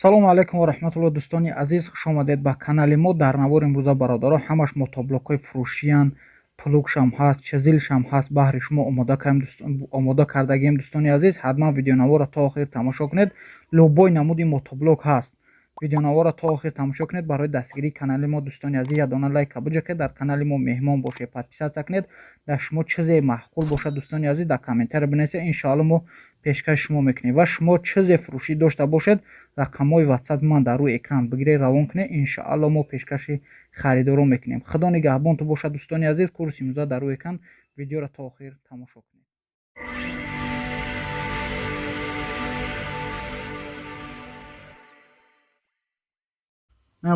Салому алайкум ва раҳматуллоҳ, дӯстони азиз, хуш омадед ба канали мо. Дар навори имрӯза, бародаро, ҳамаш мотоблокҳои фурӯшиянд, плугшам ҳаст, чизилшам ҳаст, баҳри шумо омода кардагием. Дӯстони азиз, ҳатман видеонаворро то охир тамошо кунед. Любой намуди мотоблок ҳаст, видеонаворро то охир тамошо кунед. Барои дастгирии канали мо, дӯстони азиз, ядона лайка буҷакед, дар канали мо меҳмон бошед, подписаться кунед. Дар шумо чизе маъқул бошад, дӯстони азиз, дар комментария бинависед, иншоалло мо пешкаши шумо мекунем. Ва шумо чизе фурӯшӣ дошта бошед, рақамҳои ватсапи ман дар рӯи экран бигиред, равон кунед, иншоалло мо пешкаши харидорон мекунем. Худо нигаҳбонтон бошад, дӯстони азиз. Курси имрӯза дар рӯи экран, видеоро то охир тамошо кунед.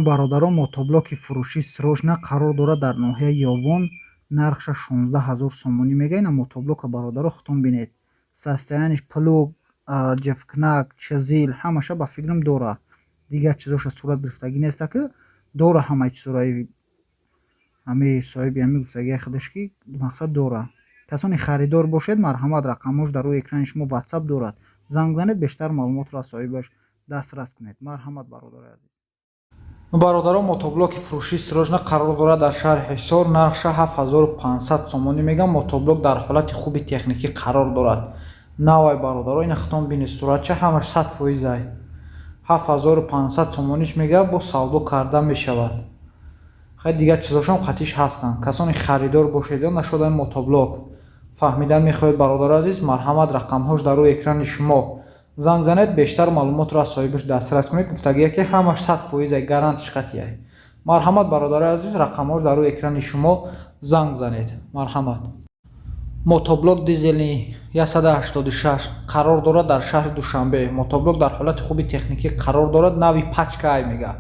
Бародарон, мотоблоки фурӯшӣ срочно қарор дорад дар ноҳияи Ёвон, нархша 16 000 сомонӣ мега. Ина мотоблока, бародаро, худтон бинед, состояниш, плуг, ҷифкнак, чизил ҳамаша ба фикрам дора. Дигар чизоша сурат гирифтагӣ неста, ки дора ҳамаи чизоро. Ҳами соҳиби ҳами гуфтагии худаш, ки мақсад дора. Касоне харидор бошед, марҳамат, рақамҳош дар рӯи экрани шумо, ватсап дорад, занг занед, бештар маълумотро аз соҳибаш дастрас кунед. Марҳамат, бародари азиз. Бародарон, мотоблоки фурӯшӣ срочно қарор дорад дар шаҳри Ҳисор, нархша 7500 сомонӣ мегӯям. Мотоблок дар ҳолати хуби техникӣ қарор дорад, навай, бародаро, ина худтон бинед, суратча ҳамаш 100%-ай. 7500 сомониш мега, бо савдо карда мешавад. Хай, дигар чизошам қатиш ҳастанд. Касоне харидор бошед ё нашуда мотоблок фаҳмидан мехоҳед, бародари азиз, марҳамат, рақамҳош дар рӯи экрани шумо, занг занед, бештар маълумотро аз соҳибаш дастрас кунед. Гуфтагие, ки ҳамаш 100%-ай, гарантиш қатъиай. Марҳамат, бародари азиз, рақамҳош дар рӯи экрани шумо, занг занед, марҳамат. Мотоблок дизельный 186 қарор дорад дар шаҳри Душанбе. Мотоблок дар ҳолати хуби техникӣ қарор дорад, нави пачкаай мега.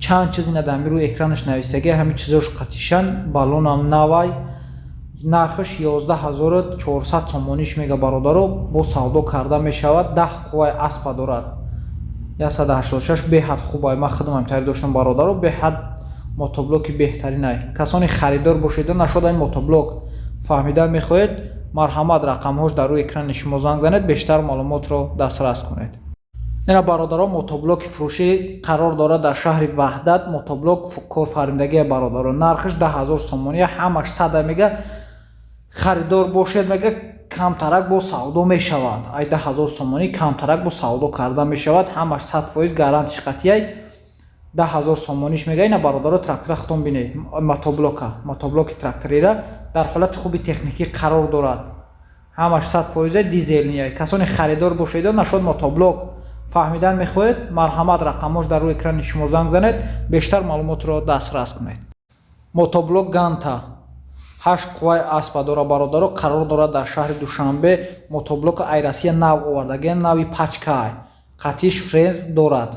Чанд чиз ина дар рӯи экранаш навистагӣ, ҳамин чизош қатишан, баллонам навай. Нархаш 11 400 сомониш мега, бародаро, бо савдо карда мешавад. 10 қувваи аспа дорад, 186, беҳад хубай. Ман худам ҳамтари доштам, бародаро, беҳад мотоблоки беҳтаринай. Касоне харидор бошед, нашуда ин мотоблок фаҳмидан мехоҳед, марҳамат, рақамҳош дар рӯи экрани шумо, занг занед, бештар маълумотро дастрас кунед. Ина, бародаро, мотоблоки фурӯшӣ қарор дорад дар шаҳри Ваҳдат. Мотоблок корфармидагия, бародаро, нархаш 10 000 сомония, ҳамаш сада мега. Харидор бошед, мега, камтарак бо савдо мешавад. Ай 10 000 сомонӣ камтарак бо савдо карда мешавад, ҳамаш 100%, гарантиш қатъияй. 10 000 сомониш мега. Ина, бародаро, трактора худтон бинед, мотоблока, мотоблоки тракторира дар ҳолати хуби техникӣ қарор дорад, ҳамаш 100%, дизельный. Касоне харидор бошед, нашод мотоблок фаҳмидан мехоҳед, марҳамат, рақамҳош дар рӯи экрани шумо, занг занед, бештар маълумотро дастрас кунед. Мотоблок Ганта ҳашт қувваи аспа дора, бародаро, қарор дорад дар шаҳри Душанбе. Мотоблока ай Россия нав овардагия, нави пачкаай, қатиш фрез дорад,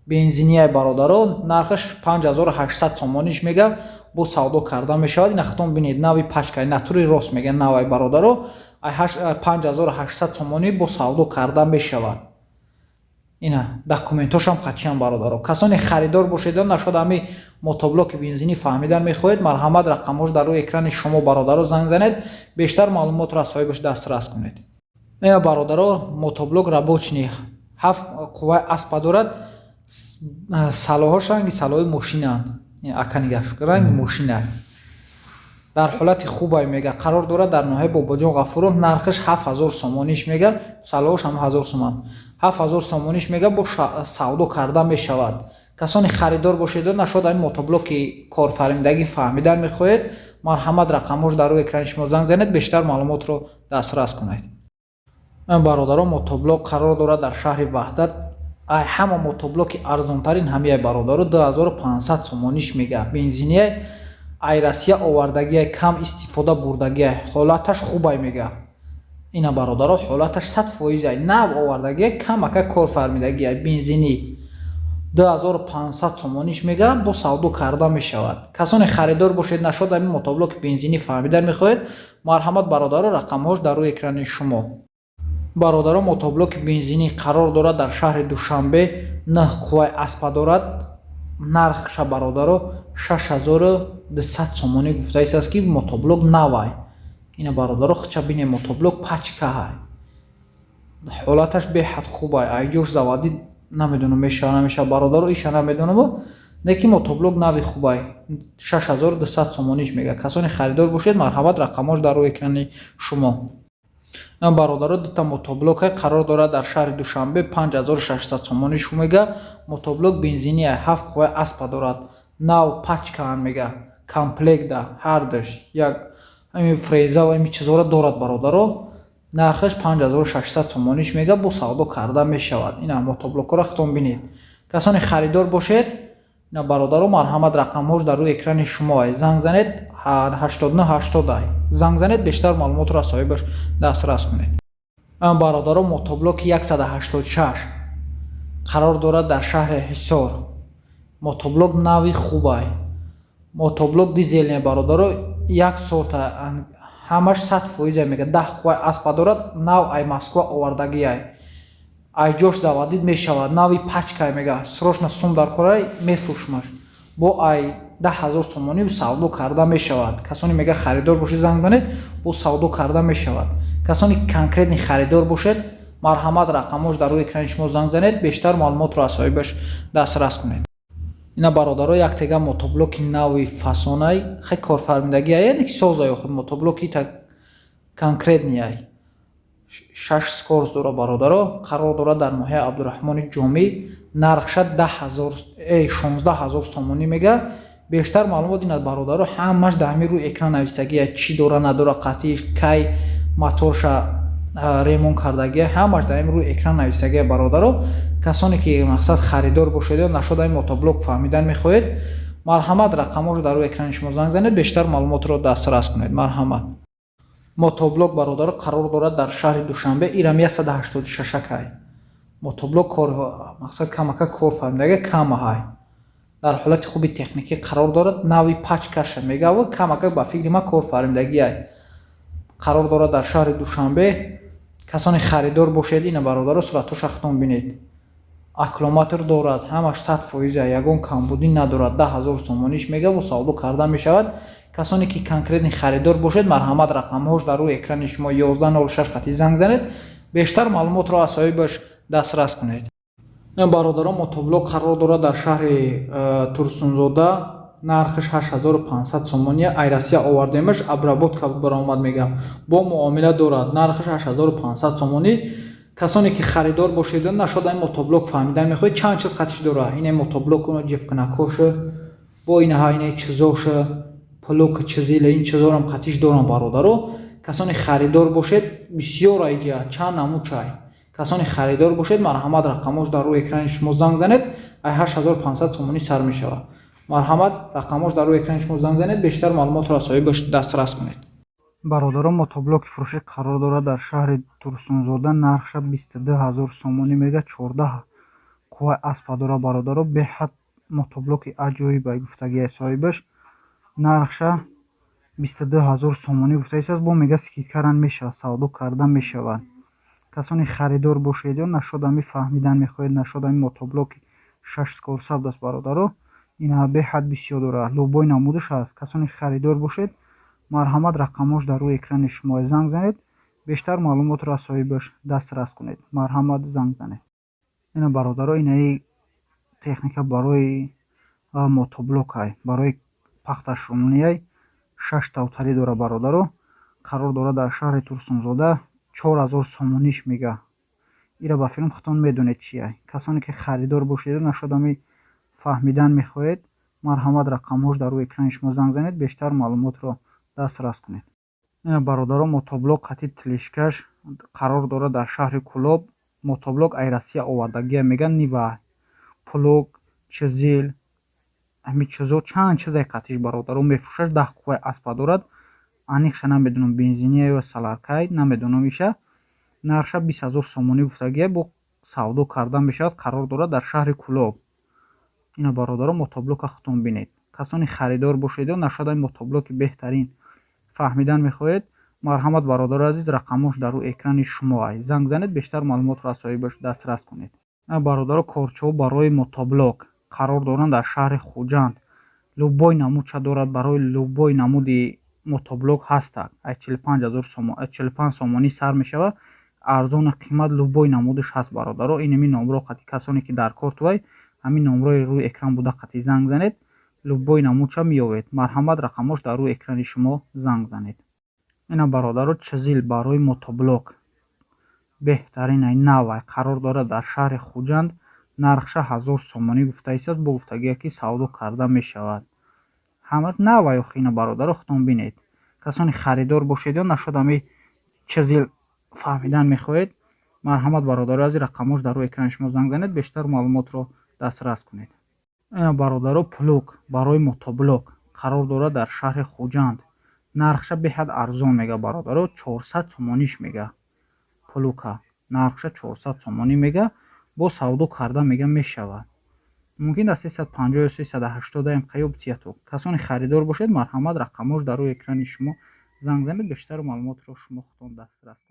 бензинияй, бародаро, нархаш 5800 сомониш мега, бо савдо карда мешавад. Ина худтон бинед, нави пачкай, натури рост мега, навай, бародаро, 5800 сомонӣ бо савдо карда мешавад. Ина документошам қатишам, бародаро. Касоне харидор бошед, нашод ҳами мотоблоки бензинӣ фаҳмидан мехоҳед, марҳамат, рақамҳош дар рӯи экрани шумо, бародаро, занг занед, бештар маълумотро аз соҳибаш дастрас кунед. Ина, бародаро, мотоблок рабочий, ҳафт қувваи аспа дорад, салоҳош ранги салоҳи мошинанд, ака, нигаш, ранги мошина, дар ҳолати хубай мега. Қарор дорад дар ноҳияи Бобоҷон Ғафуров, нархаш 7000 сомониш мега, салоҳош ҳам 1000 сомон, 7000 сомониш мега, бо савдо карда мешавад. Касоне харидор бошед, нашод ҳамин мотоблоки корфармидагӣ фаҳмидан мехоҳед, марҳамат, рақамҳош дар рӯи экрани шумо, занг занед, бештар маълумотро дастрас кунед. Бародаро, мотоблок қарор дорад дар шаҳри Ваҳдат. Ай ҳама мотоблоки арзонтарин ҳамияй, бародаро, 2500 сомониш мега, бензиния, ай Россия овардагиай, кам истифода бурдагиай, ҳолаташ хубай мега. Ина, бародаро, ҳолаташ 100%-ай, нав овардагиай, камака кор фармидагиай, бензинӣ, 2500 сомониш мега, бо савдо карда мешавад. Касоне харидор бошед, нашод ҳамин мотоблоки бензинӣ фаҳмидан мехоҳед, марҳамат, бародаро, рақамҳош дар рӯи экрани шумо. Бародаро, мотоблоки бензинӣ қарор дорад дар шаҳри Душанбе, нӯҳ қувваи аспа дорад. Нархша, бародаро, 6200 сомонӣ гуфтаистааст, ки мотоблок навай. Ина, бародаро, хча бине, мотоблок пачкаҳай, ҳолаташ беҳад хубай, айҷош заводи. Намедонам, мешава, намешава, бародаро, иша намедонам, лекин мотоблок нави хубай, 6200 сомониш мега. Касоне харидор бошед, марҳамат, рақамош дар рӯи экрани шумо. Бародаро, дута мотоблока қарор дорад дар шаҳри Душанбе, 5600 сомониш мега. Мотоблок бензиния, 7 қувваи аспа дорад, нав, пачкаан мега, комплекта ҳардаш, як ҳамин фреза ва ҳамин чизҳоро дорад, бародаро. Нархаш 5600 сомониш мега, бо савдо карда мешавад. Ина мотоблокҳоро худтон бинед. Касоне харидор бошед, ина, бародаро, марҳамат, рақамҳош дар рӯи экрани шумо, занг занед, 89 80 занг занед, бештар маълумотро аз соҳибаш дастрас кунед. Бародаро, мотоблоки 186 қарор дорад дар шаҳри Ҳисор. Мотоблок нави хубай, мотоблок дизельный, бародаро, як сорта, ҳамаш 100% мега, 10 қувваи аспа дорад, нав, ай Москва овардагиай, ай ҷош заводить мешавад, нави пачкай мега. Срочно сум дар корай, мефурӯшмаш, бо ай 10 000 сомонӣ савдо карда мешавад. Касоне мега харидор бошед, занг занед, бо савдо карда мешавад. Касоне конкретный харидор бошед, марҳамат, рақамҳош дар рӯи экрани шумо, занг занед, бештар маълумотро аз соҳибаш дастрас кунед. Ина, бародаро, як тега мотоблоки нави фасонай, хе корфармидагиай, яъне ки созай, охир мотоблоки так конкретный, шаш скорость дора, бародаро, қарор дорад дар ноҳияи Абдураҳмони Ҷомӣ. Нархша 10 000, 16 000 сомонӣ мега. Бештар маълумот ин аст, бародаро, ҳамаш дар ҳамин рӯи экран навистагия, чӣ дора, надора, қатиш кай моторша ремонт кардагия, ҳамаш дар ҳамин рӯи экран навистагия, бародаро. Касоне ки мақсад харидор бошед ё нашод ҳамин мотоблок фаҳмидан мехоҳед, марҳамат, рақамҳоро дар рӯи экрани шумо, занг занед, бештар маълумотро дастрас кунед, марҳамат. Мотоблок, бародаро, қарор дорад дар шаҳри Душанбе, ирам 186 кай мотоблок, кор мақсад камака кор фаҳмидага, камаҳай, дар ҳолати хуби техникӣ қарор дорад, нави пачкаша мегава, камака ба фикри ман кор фаҳмидагиай, қарор дорад дар шаҳри Душанбе. Касоне харидор бошед, ина, бародаро, суратҳоша худтон бинед, аккумулятор дорад, ҳамаш 100%, ягон камбудӣ надорад, 10 000 сомониш мега, бо савдо карда мешавад. Касоне ки конкретный харидор бошед, марҳамат, рақамҳош дар рӯи экрани шумо, 1106 қатӣ занг занед, бештар маълумотро аз соҳибаш дастрас кунед. Бародарон, мотоблок қарор дорад дар шаҳри Турсунзода, нархаш 8500 сомония, ай Россия овардемаш, обработка баромад мега, бо муомила дорад, нархаш 8500 сомонӣ. Касоне ки харидор бошед, нашод ин мотоблок фаҳмидан мехоҳед, чанд чиз қатиш дорад, ине мотоблок, ҷифкунакоша, бо инаҳа, ине чизоша, плуг, чизила, ин чизорам қатиш дорам, бародаро. Касоне харидор бошед, бисёр айҷа чанд намуд чай. Касоне харидор бошед, марҳамат, рақамҳош дар рӯи экрани шумо, занг занед, ай 8500 сомонӣ сар мешавад. Марҳамат, рақамҳош дар рӯи экрани шумо, занг занед, бештар маълумотро аз соҳибаш дастрас кунед. Бародарон, мотоблоки фурӯшӣ қарор дорад дар шаҳри Турсунзода, нархша 22 000 сомонӣ мега, 14 қувваи аспа дорад, бародаро, беҳад мотоблоки аҷоиб гуфтагиай соҳибаш. Нархша 22 000 сомонӣ гуфтаистааст, бо мега скидкаран мешавад, савдо карда мешавад. Касоне харидор бошед ё нашод ҳами фаҳмидан мехоҳед, нашод ҳами мотоблоки шаш скорость аст, бародаро, ина беҳад бисёр дорад, любой намудаш ҳаст. Касоне харидор бошед, марҳамат, рақамҳош дар рӯи экрани шумо, занг занед, бештар маълумотро аз соҳибаш дастрас кунед, марҳамат, занг занед. Ина, бародаро, инаи техника барои мотоблокай, барои пахташумнияй, шаш тавтарӣ дорад, бародаро, қарор дорад дар шаҳри Турсунзода, 4000 сомониш мега. Ира ба филм худтон медонед чия. Касоне ки харидор бошеду нашод ҳами фаҳмидан мехоҳед, марҳамат, рақамҳош дар рӯи экрани шумо, занг занед, бештар маълумотро дастрас кунед. Ина, бародаро, мотоблок қати тележкаш қарор дорад дар шаҳри Кӯлоб. Мотоблок ай Россия овардагия меган, нива, плуг, чизил, ҳамин чизо, чанд чизе қатиш, бародаро, мефурӯшаш, 10 қувваи аспа дорад, аниқша намедонам, бензиния ё соляркай, намедонам иша. Нархша 20 000 сомонӣ гуфтагия, бо савдо карда мешавад, қарор дорад дар шаҳри Кӯлоб. Ина, бародаро, мотоблока худтон бинед. Касоне харидор бошед ё нашод ҳами мотоблоки беҳтарин фаҳмидан мехоҳед, марҳамат, бародари азиз, рақамҳош дар рӯи экрани шумо, занг занед, бештар маълумотро аз соҳибаш дастрас кунед. Бародаро, корчаҳо барои мотоблок қарор доранд дар шаҳри Хуҷанд, любой намудша дорад, барои любой намуди мотоблок ҳастак, аз 45 сомонӣ сар мешавад. Арзону қимат любой намудаш ҳаст, бародаро. Инами номро қати касоне ки дар кор тувай, ҳамин номрои рӯи экран буда қати занг занед, любой намудша меёвед. Марҳамат, рақамош дар рӯи экрани шумо, занг занед. Ина, бародаро, чизил барои мотоблок беҳтаринай, навай, қарор дорад дар шаҳри Хуҷанд. Нархша 1000 сомонӣ гуфта истааст, бо гуфтагие ки савдо карда мешавад. Ҳама навай охи. Ина, бародаро, худтон бинед. Касоне харидор бошед ё нашуд ҳами чизил фаҳмидан мехоҳед, марҳамат, бародаро, аз рақамош дар рӯи экрани шумо занг занед, бештар маълумотро дастрас кунед. Ина, бародаро, плуг барои мотоблок қарор дорад дар шаҳри Хуҷанд. Нархша беҳад арзон мега, бародаро, 400 сомониш мега. Плуга нархша 400 сомонӣ мега, бо савдо карда мега мешавад. Мумкин дар 350 ё 380 ам қаёб тияту. Касоне харидор бошед, марҳамат, рақамош дар рӯи экрани шумо, занг занед, бештар маълумотро шумо худтон дастрас кунед.